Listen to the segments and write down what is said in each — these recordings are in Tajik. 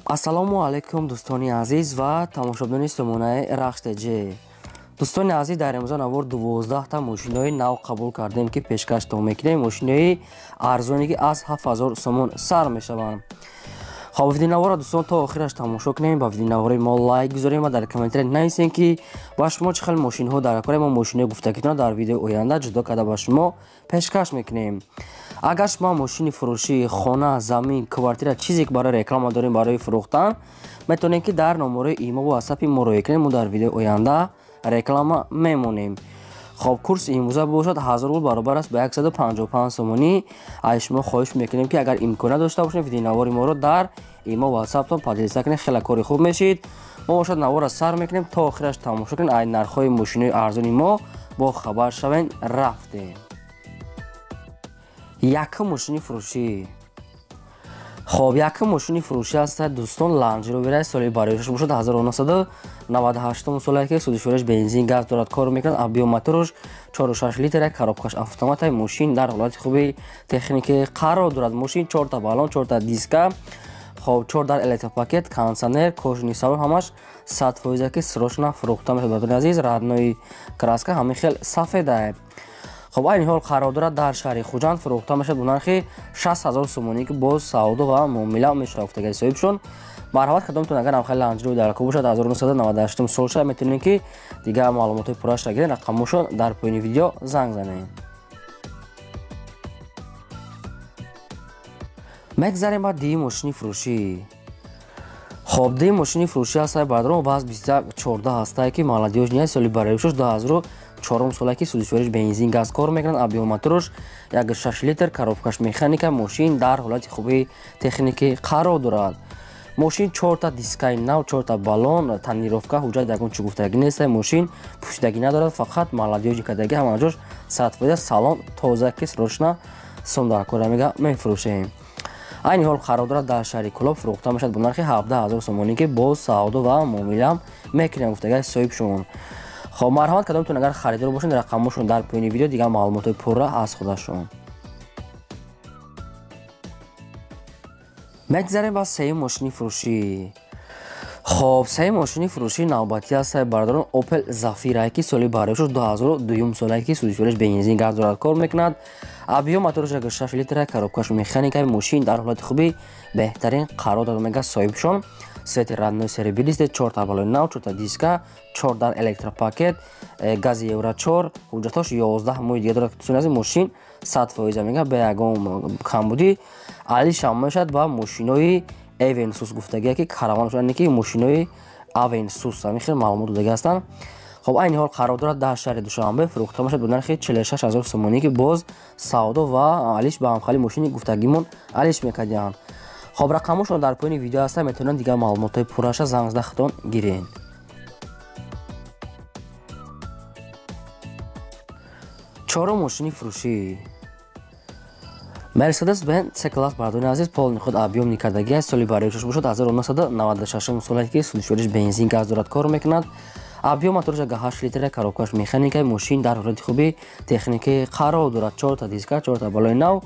Ассалому алайкум дӯстони азиз ва тамошобинони сомонаи Рахш ТЖ. Дӯстони азиз, дар имрӯза навор 12 та мошинои нав қабул кардем, ки пешкаштон мекунем. Мошинои арзоне, ки аз 7000 сомон сар мешаванд. Хоб, видеонаворро дӯстон то охираш тамошо кунем, ба видеонавори мо лайк гузорем ва дар комментария нависем, ки ба шумо чӣ хел мошинҳо дар кор. Мо мошинои гуфтагитонро дар видеои оянда ҷудо карда ба шумо пешкаш мекунем. Агар шумо мошини фурӯшӣ, хона, замин, квартира, чизе ки барои реклама дорем, барои фурӯхтан, метавонем ки дар номерои имо ва ватсапи мо роя кунем, мо дар видеои оянда реклама мемонем. Хоб, курси имрӯза бошад 1000 рубл баробар аст ба 155 сомонӣ. Аз шумо хоҳиш мекунем, ки агар имконият дошта бошем, видеонавори моро дар имо ватсаптон поделиться кунед, хеле кори хуб мешид. Мо бошад наворро сар мекунем, то охираш тамошо кунед, ай нархҳои мошинои арзони мо бо хабар шавем. Рафтем. Якум мошини фурӯшӣ. Хоб, якум мошини фурӯшӣ аст дӯстон, Land Rover, соли барояш бошад 1998 соле, ки сӯзишвориш бензин газ дорад, кор мекунад, объём мотораш 4.6 литр, коробкаш автомат, мошин дар ҳолати хуби техникӣ қарор дорад. Мошин 4 та баллон, 4 та диска, хоб, 4 дар электропакет, кондиционер, кожаный салон, ҳамаш 100%, ки срочно фурӯхта мешавад. Бардони азиз, родной краска, ҳамин хел сафеда. Хоб, айни ҳол қарор дорад дар шаҳри Хуҷанд, фурӯхта мешавад бо нархи 60 000 сомонӣ, ки боз савдо ва муомила мешавад, гуфтагаи соҳибшон. Марҳамат, кадомтон агар ҳамхел Land Rover дар кор бошад, 1998 сол шуда, метавонед ки дигар маълумотҳои пуррашро гиред, рақамошон дар поёни видео, занг занед. Мегзарем ба дуюм мошини фурӯшӣ. Хоб, дуюм мошини фурӯшӣ ҳастае бародарон, ваз 2114 ҳастае, ки молодёжный, соли бароишош 2004 соле, ки сӯзишвориш бензин газ кор мекунад, объём мотораш 1.6 литр, коробкаш механика, мошин дар ҳолати хуби техникӣ қарор дорад. Мошин чорта дискаи нав, чорта баллон, тонировка, ҳуҷҷат ягон чӣ гуфтагӣ нест, мошин пӯшидагӣ надорад, фақат молодёжный кардагӣ, ҳама ҷош 100%, салон тоза, ки срочно сом дар кора мега мефурӯшем. Айни ҳол қарор дорад дар шаҳри Кӯлоб, фурӯхта мешавад бо нархи 17 000 сомонӣ, ки боз савдо ва муомилаам мекунем, гуфтагаи соҳибшон. Хоб, марҳамат, кадомтон агар харидор бошед, рақамошон дар поёни видео, дигар маълумотҳои пурра аз худашон. Мегзарем ба сеюм мошини фурӯшӣ. Хоб, сеюм мошини фурӯшии навбатӣ аст бародарон, Opel Zafira, ки соли бароишош 2002 соле, ки сӯзишвориш бензин газ дорад, кор мекунад, объём мотораш 1.6 литр, коробкаш механика, мошин дар ҳолати хуби беҳтарин қарор дорад, мега соҳибшон. Цвети родной серебристый, чорта балони нав, чорта диска, чор дар электропакет, гази евро 4, ҳуҷҷатҳош 11 моҳи дига дорад. Дӯстони азиз, мошин 100% мега бе ягон камбудӣ, алишам мешавад ба мошинои Эвенсус гуфтагия, ки караван шуд, ки мошинои Авенсус, ҳамин хел маълумот додагӣ ҳастанд. Хоб, айни ҳол қарор дорад дар шаҳри Душанбе, фурӯхта мешавад бо нархи 46 000 сомонӣ, ки боз савдо ва алиш ба ҳамхали мошини гуфтагимон алиш мекардиҳанд. Хоб, рақамошон дар поёни видео ҳастанд, метавонанд дигар маълумотҳои пурраша занг зада худтон гиред. Чорум мошини фурӯшӣ Мерседес Бенз С класс. Бардони азиз, полный худ объёмный кардагӣ аст, соли бароишаш бошад 1996 соле, ки сӯзишвориш бензин газ дорад, кор мекунад, объём мотораш 8 литр, коробкаш механика, мошин дар ҳолати хуби техникӣ қарор дорад, чорта диска, чорта балони нав,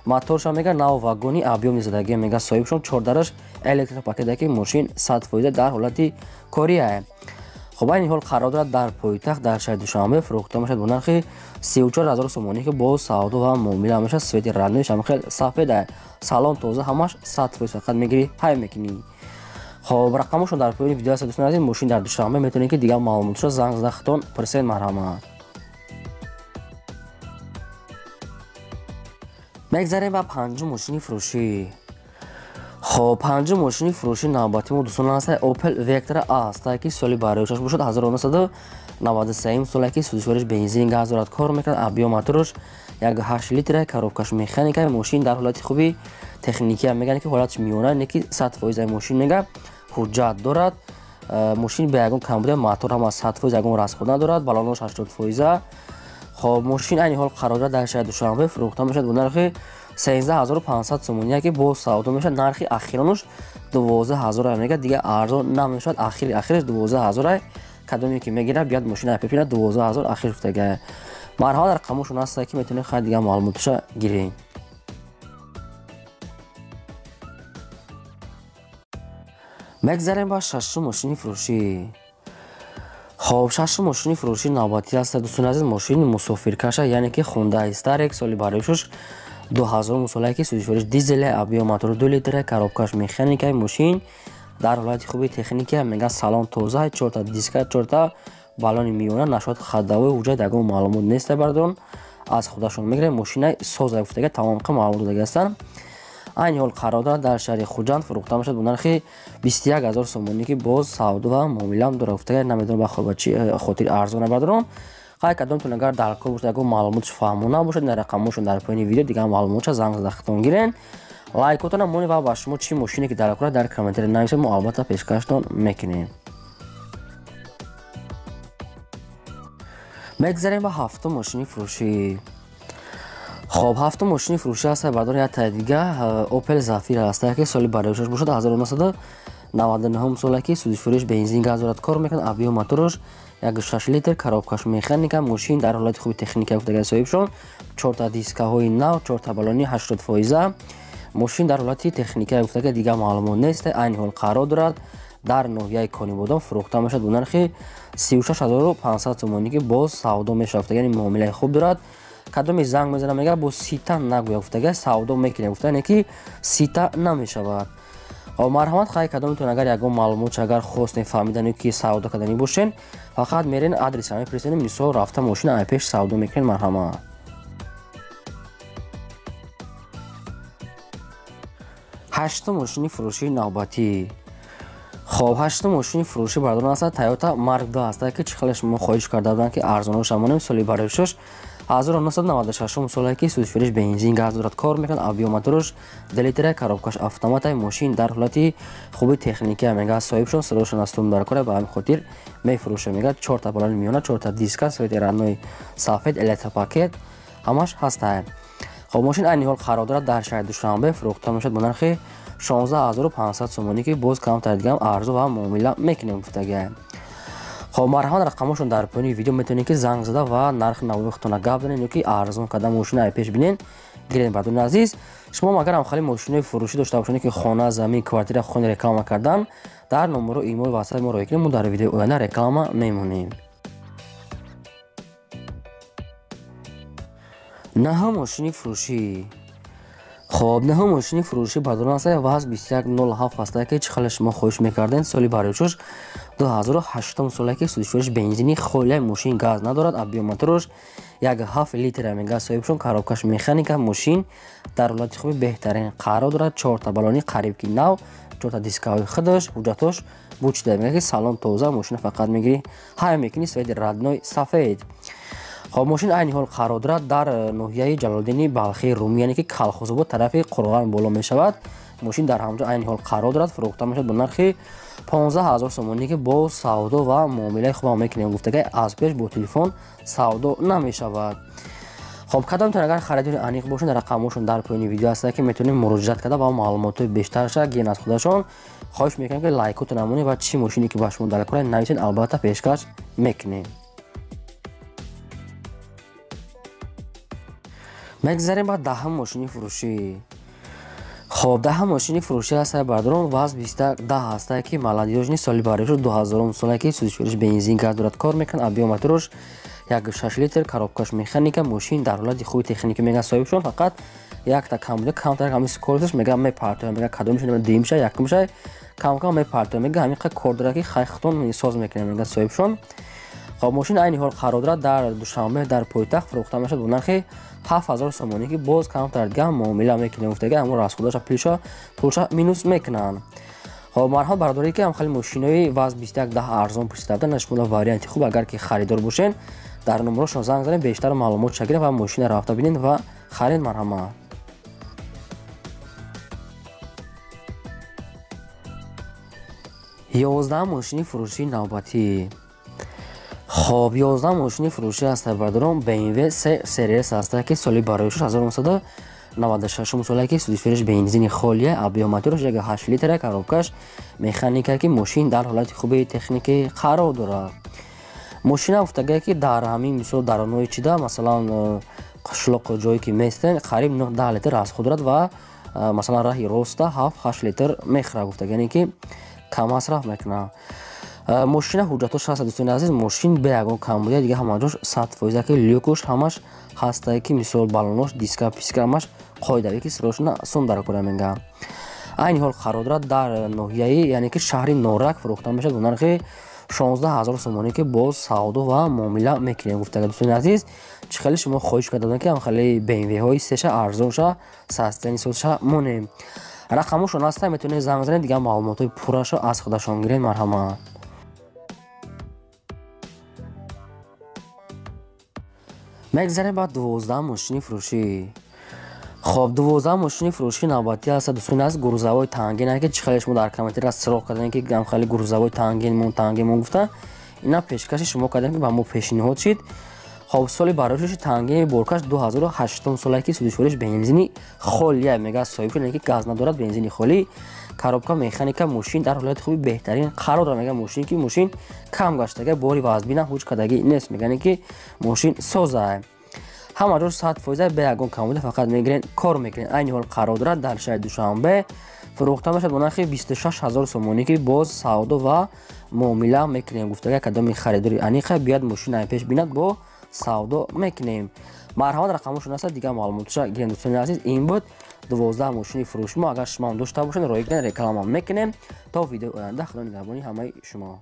моторша мега нав вагони объёмный задагӣ, мега соҳибшон, чордараш электропакет, ки мошин 100% дар ҳолати кория. Хоб, айни ҳол қарор дорад дар пойтахт, дар шаҳри Душанбе, фурӯхта мешавад бо нархи 34 000 сомонӣ, ки боз савдо ва муомила мешавад. Цвети родной ш ҳама хел сафеда, салон тоза, ҳамаш 100%, фақат мегирӣ, ҳай мекунӣ. Хоб, рақамошон дар поёни видео аст, дӯстони азиз. Мошин дар Душанбе, метавонед ки дигар маълумотшо занг зада худтон пурсед. Марҳамат. Мегзарем ба панҷум мошини фурӯшӣ. Хоб, панҷум мошини фурӯши навбати мо, дӯстон, аст Opel Vectra аст, ки соли бароишаш бошад 1993 соле, ки сӯзишвориш бензин газ дорад, кор мекунад, объём мотораш 1.8 литр, коробкаш механика, мошин дар ҳолати хуби техникия, мегӯянд ки ҳолаташ миёна не, ки 100% мошин мега ҳуҷҷат дорад. Мошин бе ягон камбуда, мотор ҳама 100%, ягон расход надорад, баллонош 80%. Хоб, мошин айни ҳол қарор дорад дар шаҳри Душанбе, фурӯхта мешавад бо нархи 13 500 сомонӣ, ки боз савдо мешавад. Нархи ахиронуш 12 000 мега, дигар арзон намешавад, ахири ахираш 12 000. Кадоме ки мегирад, биёд мошина пепина, 12 000 ахир шуфтага. Марҳамат, рақамошон ҳаста, ки метавонед хайр дигар маълумоташа гиред. Мегзарем ба шашум мошини фурӯшӣ. Хоб, шашум мошини фурӯшӣ навбатӣ аст, дӯстони азиз, мошини мусофиркаша, яъне ки Хундай Старек, соли бароишуш 2000 солае ки сӯзишвориш дизеле, объём мотори 2 литра, коробкаш механикаи, мошин дар ҳолати хуби техникия, мега салон тоза, 4та диска, 4та баллони миёна, нашот ходовой, ҳуҷҷат ягон маълумот нест, бардорон аз худашон мегирем, мошина соза гуфтага тамом маълумот додага ҳастанд. Айни ҳол қарор дорад дар шаҳри Хуҷанд, фурӯхта мешавад бо нархи 21 000 сомонӣ, ки боз савдо ва муомилаам дорад гуфтага, намедонам ба чӣ хотир арзона бардорон. Хай, кадомтон агар дар кор бошад, ягон маълумотш фаҳмона бошад, ин рақамҳошон дар поёни видео, дигар маълумотша занг зада худтон гирен. Лайкотона монед ва ба шумо чӣ мошине ки дар кора дар комментария нависед, мо албатта пешкаштон мекунем. Мегзарем ба ҳафтум мошини фурӯшӣ. Хоб, ҳафтум мошини фурӯшӣ аст, бардор як таи дига Opel Zafira аст, ки соли бароишаш бошад 1999 сола, ки сӯзишвориш бензин газ дорад, кор мекунад, объём мотораш 1.6 литр, коробкаш механика, мошин дар ҳолати хуби техника гуфтага соҳибшон, 4та дискаҳои нав, 4та баллони 80%, мошин дар ҳолати техника гуфтага дигар маълумот нест. Айни ҳол қарор дорад дар ноҳияи Конибодом, фурӯхта мешавад бо нархи 36500 сомонӣ, ки боз савдо мешавад, яъне муомилаи хуб дорад. Кадоме занг мезана, мега бо сита нагӯя гуфтага, савдо мекунем гуфта, яъне ки сита намешавад. Марҳамат, хай, кадомитон агар ягон маълумот агар хостем фаҳмидани ки савдо карданӣ бошен, фақат мерен адреса мепирсенем, мисол рафта мошина ай пеш савдо мекунем, марҳамат. Ҳаштум мошини фурӯшии навбатӣ. Хоб, ҳаштум мошини фурӯшӣ бардорон аст Toyota Mark II аст, ки чӣ хеле шумо хоҳиш карда буданд ки арзонаш монем, соли бароишаш 1996 соле, ки сӯзишвориш бензин газ дорад, кор мекунад, объём мотораш 2 литра, коробкаш автомата, мошин дар ҳолати хуби техникия, мега соҳибшон садошон аз тум дар кора, ба ҳамин хотир мефурӯшад, мега 4та баллони миёна, 4та диска, свети родной сафед, электропакет ҳамаш ҳастанд. Хоб, мошин айни ҳол қарор дорад дар шаҳри Душанбе, фурӯхта мешавад бо нархи 16500 сомонӣ, ки боз камтар дигам арзу ва муомила мекунем гуфтага. Хоб, марҳамат, рақамҳошон дар поёни видео, метавонед ки занг зада ва нархи навои худтона гап занед ё ки арзон карда мошина ай пеш бинен гирен. Бардони азиз, шумо агар ҳам хеле мошинои фурӯшӣ дошта бошед, ки хона, замин, квартира хони реклама кардан, дар номеро имейл ватсап мо роя кунед, мо дар видеои оянда реклама мемонем. Наҳум мошини фурӯшӣ. Хоб, наҳум мошини фурӯшӣ бардорон аст ВАЗ 2107 аст, ки чӣ хеле шумо хоҳиш мекардед, соли бароишаш 2008 соле, ки сӯзишвориш бензини холия, мошин газ надорад, объём мотораш 1.7 литра, мега соҳибшон, коробкаш механика, мошин дар ҳолати хуби беҳтарин қарор дорад, 4та баллони қариб ки нав, 4та дискаҳои худаш, ҳуҷҷатош бучида, мега ки салон тоза, мошина фақат мегирӣ ҳай мекунӣ, свети родной сафед. Хоб, мошин айни ҳол қарор дорад дар ноҳияи Ҷалолиддини Балхии Румӣ, яъне ки Калхозобод тарафи Қурғон боло мешавад. Мошин дар ҳамҷо айни ҳол қарор дорад, фурӯхта мешавад бо нархи 15000 сомонӣ, ки боз савдо ва муомилаи хубам мекунем гуфтага, аз пеш бо телефон савдо намешавад. Хоб, кадомтон агар харидори аниқ бошед, рақамҳошон дар поёни видео ҳаст, ки метавонед муроҷиат карда ва маълумотҳои бештарша гирен аз худашон. Хоҳиш мекунем ки лайкотон намонед ва чӣ мошине ки ба шумо дар кора нависед, албатта пешкаш мекунем. Мегзарем ба даҳум мошини фурӯшӣ. Хоб, даҳум мошини фурӯшӣ аст, бардорон, ВАЗ 2110 аст, ки молодёжный, соли бароишаш 2000 соле, ки сӯзишвориш бензин газ дорад, кор мекунад, объём мотораш 1.6 литр, коробкаш механика, мошин дар ҳолати хуби техника, мега соҳибшон фақат якта кам буда, камтар ҳамин скоросташ мега мепартояд, мега кадомиш дуюмша, якумша кам-кам мепартояд, мега ҳамин қадр кор дорад, ки хай худтон соз мекунед, мега соҳибшон. Хоб, мошин айни ҳол қарор дорад дар Душанбе, дар пойтахт, фурӯхта мешавад бо нархи 7000 сомонӣ, ки боз камтар дигар муомила мекунем гуфтага, ҳамон расходаша пулша минус мекунанд. Хоб, марҳамат, бардоред ки ҳам хеле мошинои ВАЗ 2110 арзон пурсида буданд, шумо варианти хуб агар ки харидор бошед, дар номерошон занг занед, бештар маълумот шагиред ва мошина рафта бинед ва харед, марҳамат. 11 мошини фурӯшии навбатӣ. Хоб, 11 мошини фурӯшӣ аст, бардорон, BMW 3 Series аст, ки соли бароишаш 1996 соле, ки сӯзишвориш бензини холия, объём мотораш 1.8 литра, коробкаш механика, ки мошин дар ҳолати хуби техникӣ қарор дорад. Мошина гуфтага, ки дар ҳамин мисол даронои чида, масалан қишлоқ ҷое ки местен, қариб 9-10 литр расход дорад ва масалан раҳи роста 7-8 литр мехӯрад гуфтага, яъне ки кам масраф мекунад. Мошина ҳуҷҷатош ҳаст, дӯстони азиз, мошин бе ягон камбудия, дига ҳама ҷош 100%, ки люкуш ҳамаш ҳастае, ки мисол балонош, диска, писка ҳамаш қоидавӣ, ки сирошна сум дар кора мега. Айни ҳол қарор дорад дар ноҳияи, яъне ки шаҳри Норак, фурӯхта мешавад бо нархи 16 000 сомонӣ, ки боз савдо ва муомила мекунем. Гуфтага, дӯстони азиз, чӣ хеле шумо хоҳиш карда, ки ҳам хеле БМВ-ҳои сеша арзонша, састани созша монем. Рақамошон ҳаста, метавонед занг занед, дигар маълумотҳои пуррашо аз худашон гиред. Марҳамат. Мегзарем ба 12 мошини фурӯшӣ. Хоб, 12 мошини фурӯшӣ навбатӣ ҳаста, дӯстони азиз, грузовой тангин, ки чӣ хеле шумо дар комментария сироғ кардем, ки гам хеле грузовой тангин мон, тангин мон гуфта, ина пешкаши шумо кардем, ки ба мо пешниҳод шид. Хоб, соли барошиши тангини боркаш 2008 солае, ки судишвориш бензини холия мега соҳиб шуд, ки газ надорад, бензини холӣ, коробка механика, мошин дар ҳолати хуби беҳтарин қарор дорад. Мега мошин, ки мошин кам гаштага, бори вазбина ҳуҷ кардагӣ нест, мегане ки мошин соза, ҳама ҷош 100% бе ягон камбуда, фақат мегирен, кор мекунен. Айни ҳол қарор дорад дар шаҳри Душанбе, фурӯхта мешавад бо нархи 26 000 сомонӣ, ки боз савдо ва муомила мекунем. Гуфтага, кадоми харидори аниқа биёяд, мошин пеш бинад, бо савдо мекунем. Марҳамат, рақамошон аст, дигар маълумотша гирем. Дӯстони азиз, ин буд 12 мошини фурӯши мо. Агар шумоам дошта бошед, ройган реклама мекунем. То видеои оянда, худо нигаҳбони ҳамаи шумо.